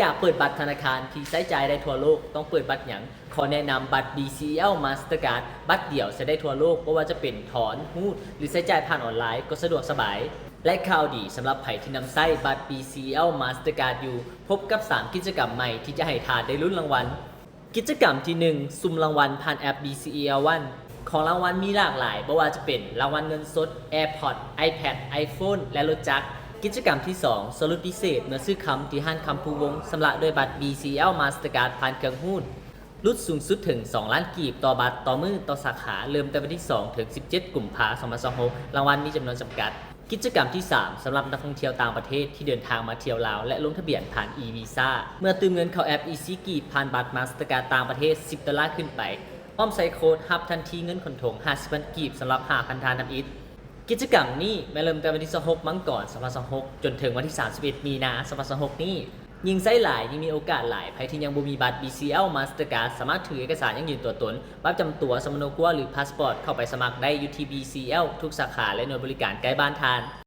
ຢາກເປີດບັດທະນາຄານທີ່ໃຊ້ຈ່າຍໄດ້ທົ່ວໂລກ ຕ້ອງເປີດບັດຫຍັງ? ຂໍແນະນຳບັດ BCEL Mastercard ບັດດຽວໃຊ້ໄດ້ທົ່ວໂລກ, ບໍ່ວ່າຈະເປັນຖອນ, ຮູດ ຫຼື ໃຊ້ຈ່າຍຜ່ານອອນລາຍກໍສະດວກສະບາຍ. ແລະ ຂ່າວດີສຳລັບໃຜທີ່ນຳໃຊ້ບັດ BCEL Mastercard ຢູ່, ພົບກັບສາມກິດຈະກຳໃໝ່ທີ່ຈະໃຫ້ທ່ານໄດ້ລຸ້ນລາງວັນ. ກິດຈະກຳທີໜຶ່ງ ສຸ່ມລາງວັນຜ່ານແອັບ BCEL One. ຂອງລາງວັນມີຫຼາກຫຼາຍ, ບໍ່ວ່າຈະເປັນລາງວັນເງິນສົດ, AirPods, iPad, iPhone ແລະ ລົດຈັກ. ກິດຈະກຳທີສອງ ສ່ວນຫຼຸດພິເສດເມື່ອຊື້ຄຳທີ່ຮ້ານຄຳພູວົງ ຊຳລະດ້ວຍບັດ BCEL Mastercard ຜ່ານເຄື່ອງຮູດ, ຫຼຸດສູງສຸດເຖິງສອງລ້ານກີບຕໍ່ບັດຕໍ່ມື້ຕໍ່ສາຂາ, ເລີ່ມແຕ່ວັນທີສອງ ເຖິງ ສິບເຈັດ ກຸມພາ ສອງພັນຊາວຫົກ. ລາງວັນມີຈຳນວນຈຳກັດ. ກິດຈະກຳທີສາມ ສຳລັບນັກທ່ອງທ່ຽວຕ່າງປະເທດທີ່ເດີນທາງມາທ່ຽວລາວ ແລະ ລົງທະບຽນຜ່ານ e-Visa ເມື່ອຕື່ມເງິນເຂົ້າແອັບ e-SEA ກີບຜ່ານບັດ Mastercard ຕ່າງປະເທດ ສິບໂດລາຂຶ້ນໄປ ພ້ອມໃສ່ໂຄດ ຮັບທັນທີເງິນຂົນຖົງ ຫ້າສິບພັນກີບ ສຳລັບ ຫ້າພັນທ່ານທຳອິດ. ກິດຈະກຳນີ້ແມ່ນເລີ່ມແຕ່ວັນທີ ຊາວຫົກ ມັງກອນ ສອງພັນຊາວຫົກ ຈົນເຖິງວັນທີ ສາມສິບເອັດ ມີນາ ສອງພັນຊາວຫົກ ນີ້. ຍິ່ງໃຊ້ຫຼາຍ, ຍິ່ງມີໂອກາດຫຼາຍ. ໃຜທີ່ຍັງບໍ່ມີບັດ BCEL Mastercard ສາມາດຖືເອກະສານຢັ້ງຢືນຕົວຕົນ, ບັດປະຈຳຕົວ, ສຳມະໂນຄົວ ຫຼື ພາສປອດ ເຂົ້າໄປສະໝັກໄດ້ຢູ່ທີ່ BCEL ທຸກສາຂາ ແລະ ໜ່ວຍບໍລິການໃກ້ບ້ານທ່ານ.